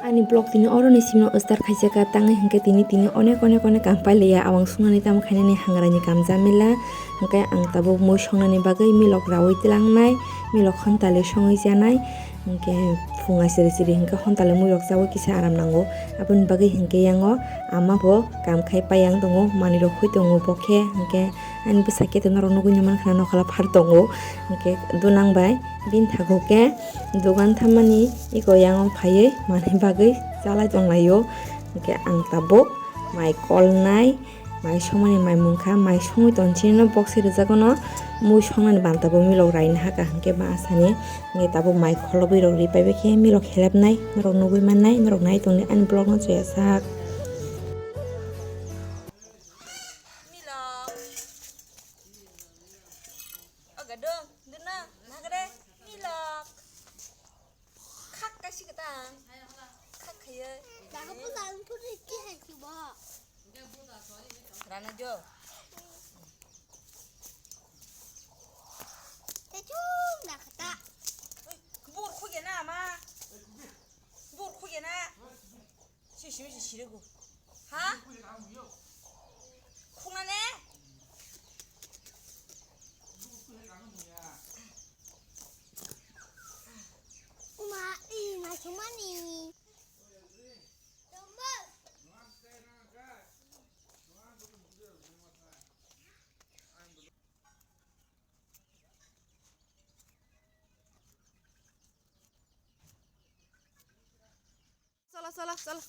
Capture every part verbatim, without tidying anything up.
Ani vlog tini oro ni simi no start khaijak kha, tangwi hwnkhe tini, tini onek, onek, onek kam pailiya, awang sungnani tamo khainani hangrani kam jamila, hwnkhe ang tabuk mui songnani bagwi milok raui tlangnai, milok hontale songwi janai, hwnkhe phunga siri siri hwnkhe hontale muirok chaui kisa aram nango, aboni bagwi hwnkhe yango ama bo kam khai pai yang tongo, manwirok hoi tongo bo khe, hwnkhe ani bwsa khe norok nugui mankha nokhala phar tongo, hwnkhe dunang bai bini thago khe. Dogan thammani eko yang phaiwi manwi bagwi chalai tonglaio. Hwnkhe ang tabuk mai kolnai, mai songmani mai mungkha, mai songwi tongchino box se rwjagono mui songnani banta bo milok raina haka hwnkhe ba asani. Hwnkhe tabuk mai kholobwi rok ri paibai khe milok helapnai norok nugui mannai, norok nai tongdi ani vlog no chaya sak. Milok. O gadung, duna, nagre, milok. Khak kaisi kwtang. Khak khaiye. Daga puja ang puri ki hai ki bo. Rana jo. Te chung da kata. Bur khuge na ma. Bur khuge na. Sisi misi sirigo. Ha? Khunane? Uma, i, na chumani. Chalo, chalo, chalo.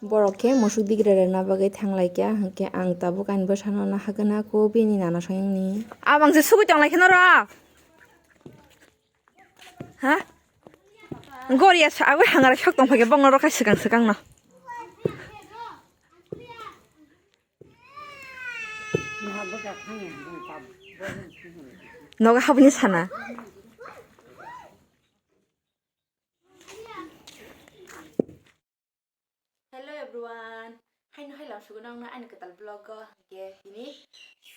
Borok khe musuk digra rwna bagwi thanglaikha, hwnkhe ang tabuk ani bwsano nahagwna kho bini nana soyangni. Abang se sugui tonglaikhe norok. Ha? Goria sa, aboni hangra sok tongphaikhe bokno rwkha swkang swkangno. Nogo haboni sana. Hello everyone, haino hai lamsugo nokno ani kwtal vlog o, hwnkhe tini,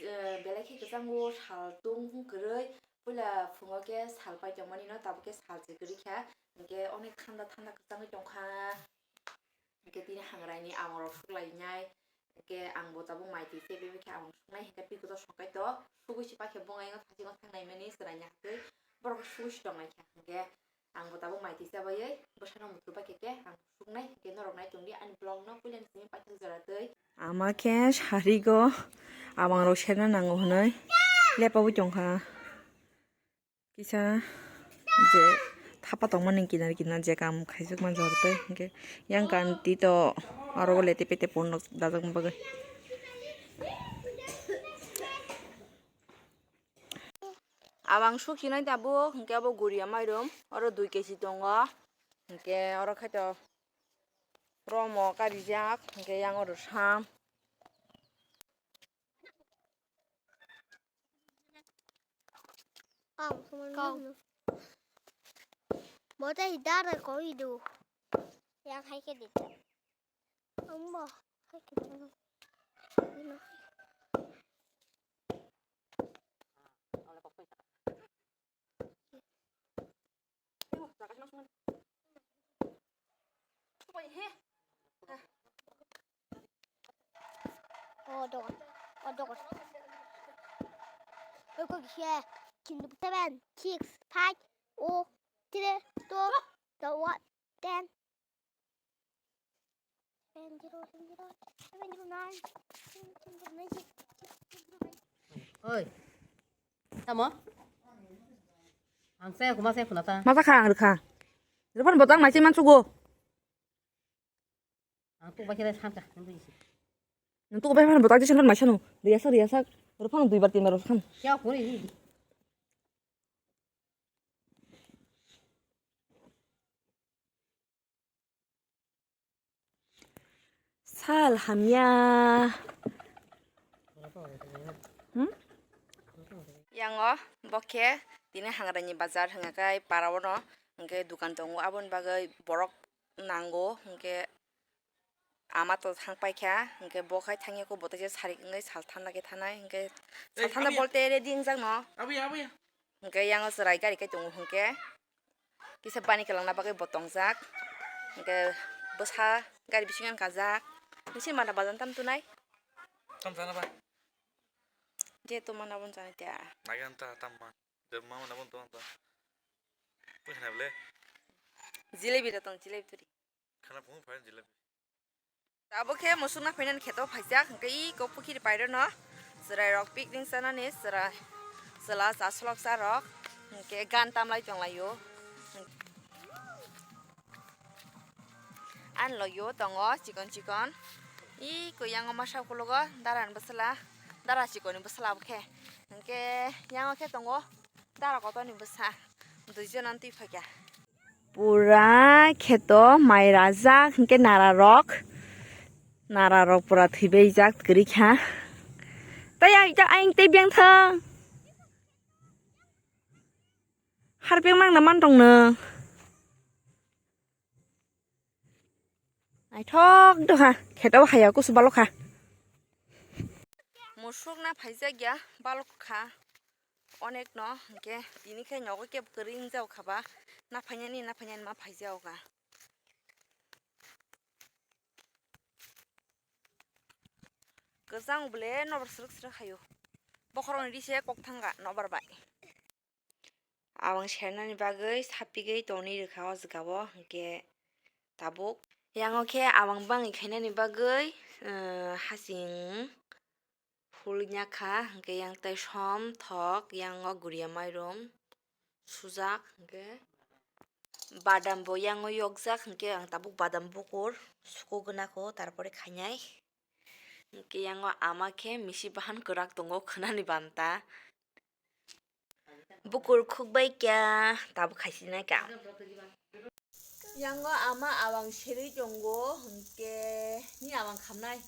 eh, belai khe kwchango sal tung kwrwi, puila phungo khe sal pai tongmani no, tabuk khe sal se kwrwi kha, hwnkhe onek thanda thanda kwchangwi tongkha, hwnkhe tini hangraini amongrok suklainai, hwnkhe ang bo tabuk mai twi se bebekhe among suknai, hwnkhe pikuto songkai to sugui se paikhe bongai no thachingno thangnaimani chwraini hatwi borok sugui se tongnaikha, hwnkhe. Ang bo tabuk mai twi chabaiwi bwsano muchung bai khe khe ang suknai, hwnkhe norok nai tongdi ani vlog no puilani simi paithak jora twi. Ama khe sarigo amangrok serna nango hwnwi lepaui tongkha. Kisa je thapa tongmani kinar kinar je kam khaijakma jora twi, hwnkhe yang kanti to aro lete pete ponno dajakma bagwi. Abang suksinai tabuk, hwnkhe abo guria mairum, oro dui kesi tongo, hwnkhe oro khaito romo karijak, hwnkhe yang oro sam. Kau. Bo tei dara koi do. Yang hai khe di. Ambo hai khe di. Oh, dogon. Oh, dogon. Oy, kok khe? Kintu seven, six, five, oh, three, two, the one, ten. Seven zero, seven zero, seven zero nine, seven zero nine six, seven zero nine. Oi. Tamo? Ang saya kuma saya khuna ta. Masa kha ang rwkha. Rwphano botang mai se mansugo. Ang tu bakira samka. Nang tu bai phano botang jisung kan mai sanu. Riyasak riyasak. Rwphano dui bar tin bar rwkhan. Kya kore? Sal hamya. Hmm? Yang o, bo khe tini hangrani bazar hwnga khe para o no hwnkhe dukan tongo, aboni bagwi borok nango hwnkhe ama to thang paikha hwnkhe bo khai thangya khe bo teisa sarik wngwi sal thanda khe thanai hwnkhe sal thanda bolte ready wngjak no. Hwnkhe yang o chwrai gari kai tongo hwnkhe. Kisa bani kwlangna bagwi bo tongjak. Hwnkhe bwsa gari bisingo kajak. Nisi mada bajan tam tunai? Tam sana ba? Je to mana bon jani ta. Nagan ta tam ma. Je mama na bon to ta. Pwkhana ble. Jilebi da tong, jilebi turi. Khana phung phai jilebi. Abo khe musuk na phainani kheto phaijak, hwnkhe iko pukhiri pairo no chwrai rok picnic chanani chwrai chwla chaslok cha rok, hwnkhe gan tamlai tonglaio. Ani logio tongo chikon chikon, iko yango masa ukologo dara ni bwsla, dara chikon ni bwsla abo khe, hwnkhe yango khe tongo dara kotor ni bwsa, duijon ani twi phaikha. Pura kheto mai rajak, hwnkhe nara rok, nara rok pura thwibaijak kwrwi kha. Tei ai, tei ai, tei beng thang. Har beng nang na man tong nw. Naithok do kha, kheto haya kusu balok kha. Musuk na phaijak ya, balok kha. Onek no, hwnkhe tini khe nogo kebo kwrwi wngjao kha ba, naphainani, naphainani ma phaijao kha. Kwchang bole nobar srwk srwk haio. Bokhorokni ri se kok thangkha nobar bai. Awang sernani bagwi sapigwi tonwi rwkha o jagao, hwnkhe tabuk. Yango khe awang bangwi khainani bagwi, eh, hasing phulnya kha, hwnkhe yang tei som thok, yango guria mairum sujak, hwnkhe badam bo yango yokjak, hwnkhe ang tabuk badam bukur sukogwna kho, tarpore khainai. Hwnkhe yango ama khe misi bahan kwrak tongo khwnani banta. Bukur khukbai kya, tabuk khaisina kya. Yango ama awang serwi tongo, hwnkhe ni awang khamnai.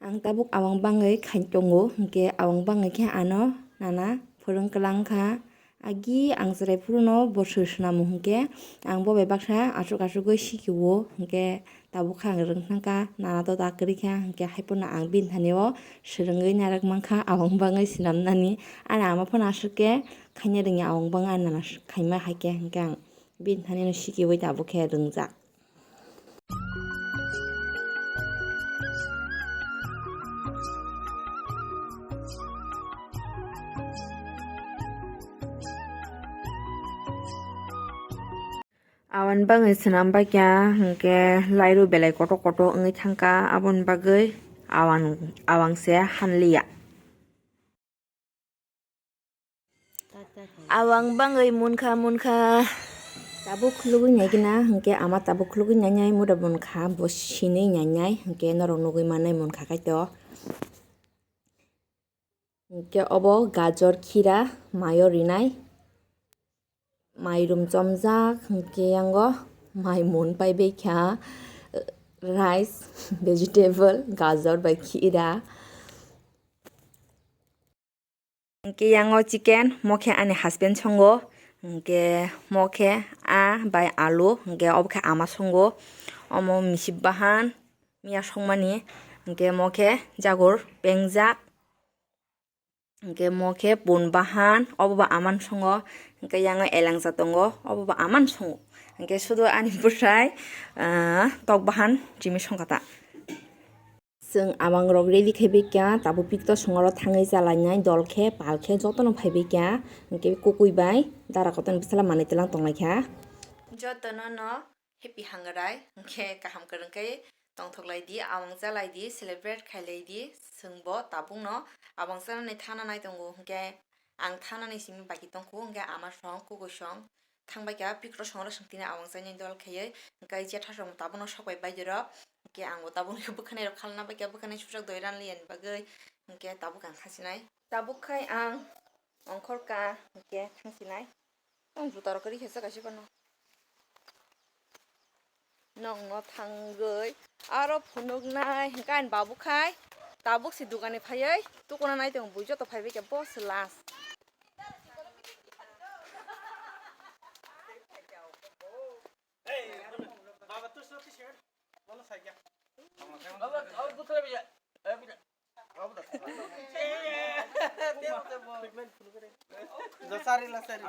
Ang tabuk awang bangwi khai tongo, hwnkhe awang bangwi khe ano nana phwrwng kwlang kha. Agi ang chwrai phuru no bo swi swnamo hwnkhe ang bo bai baksa aswk aswk gwi sikio, hwnkhe tabuk kha ang rwng thang kha, nana to ta kwrwi kha, hwnkhe hai phano ang bini thani o swrwngwi narwk mankha, awang bangwi swnam nani. Ani ama phano aswk khe khaina rwngya, awang bangwi ani nana khaima hai khe, hwnkhe ang bini thani no sikiui tabuk khe rwngjak. Aboni bagwi swnam bai kha, hwnkhe lairu belai kotor kotor wngwi thangkha, aboni bagwi awang, awang se hanliya. Awang bangwi munkha, munkha. Tabuk khulugwi naikhe na, hwnkhe ama tabuk khulugwi nainai, muda munkha, bo sinwi nainai, hwnkhe norok nugwi mannai munkha kaitor. Hwnkhe obo gajor, khira, mayo rinai. Mairum chomjak, hwnkhe yango mai mun paibai kha, rice, vegetable, gajor bai khira. Hwnkhe yango chicken, mo khe ani husband songo, hwnkhe mo khe aa bai alu, hwnkhe obo khe ama songo, omo misip bahan miya songmani, hwnkhe mo khe jagur pengjak. Hwnkhe mo khe pun bahan, obo bo aman songo, hwnkhe yango elengsa tongo, obo bo aman songo. Hwnkhe sudu ani bwsai, ah, tok bahan simi songkha ta. Chwng abang rok ready khai bai kha, tabuk pikto songoro thangwi chalainai dol khe, pal khe jotono phai bai kha, hwnkhe kukui bai dara kotorni bwsala manwi twlang tong lai kha. Jotono no Happy Hangrai, hwnkhe kaham kwrwng khe tongthok lai di, awang cha lai di, celebrate khai lai di, chwngbo tabukno awang chanani thana nai tongo, hwnkhe ang thanani simi baki tongkhu, hwnkhe ama song, kukui song, thangbai kha, pikro song rok song tini awang chainai dol khaiwi, hwnkhe jetha song tabukno sok bai baidero, hwnkhe angbo tabukno bwkhanai rok khalna bai kha, bwkhanai suchak doi ranliyani bagwi, hwnkhe tabuk ang thangsinai. Tabuk khai ang ongkhor ka, hwnkhe thangsinai. Ang juta rok kwrwi khe chwk kaisa phano. Nokno thangwi aro phunuknai hwnkhe ani babu khai tabuk se dukani phaiwi tukuna nai tongo, bui joto phaibai khe bo se last. Sari la sari.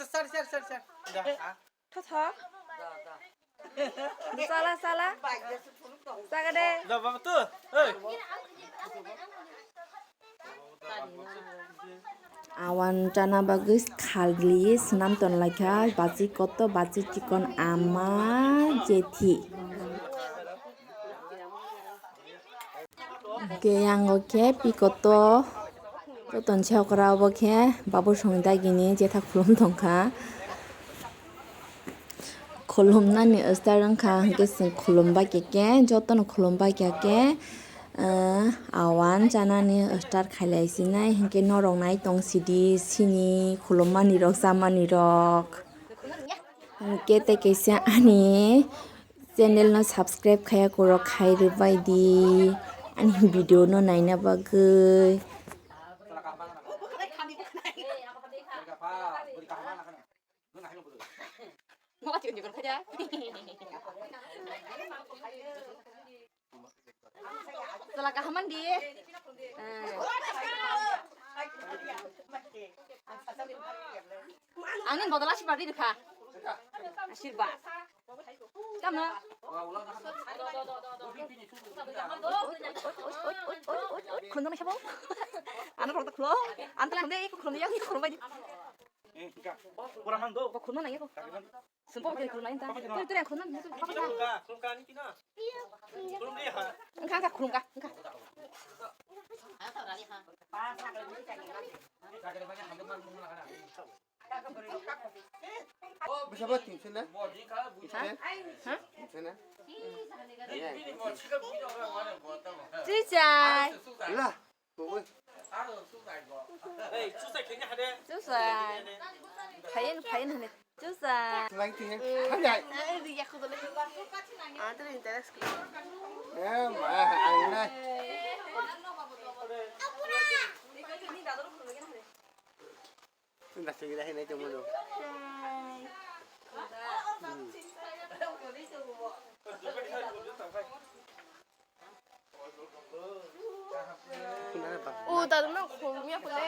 Sari, sari, sari, sari. Thotho. Sala, sala. Saga de. Da, baba, tu. Hey. Awan chana bagwi khalwi swnam tonlaikha, bachi koto, bachi chikon ama jethi. Hwnkhe yango khe pikoto, joto ni sokra obo khe Babu Songdagini jetha khulum tongkha. Khulumnani star wngkha, hwnkhe chwng khulumbai khe khe, jotono khulumbai khe khe, ah, awan chanani star khailai sinai, hwnkhe norok nai tong sidi, sini khulummani rok, chamani rok. Hwnkhe tei kaisa ani channel no subscribe khaiya korok khai rwbai di, ani video no naina bagwi. Chwla kaham man di. Eh. Ani bodol asirwad ri rwkha. Asirwad. Tamo. Khulumnai sabo. Ano rok khulum. Ano khulum de, khulum de, khulum bai di. Bo khulum na ya bo. Sumpo khulum na inta. Turi turi khulum na. Khulum ka, khulum ka, khulum ka. Engka engka khulum ka, engka. Bisa buat tim sana. Ha? Ha? Tim sana. Iya. Chuchai. Lah. Chuchai. Phain, phain hane. Chuchai. Lagi tinggal. Hai, hai. Ai, di aku boleh. Ah, tu interest. Eh, mah, aneh. Nda sing ira hinai tongmano. O, daduk no khulumya khule.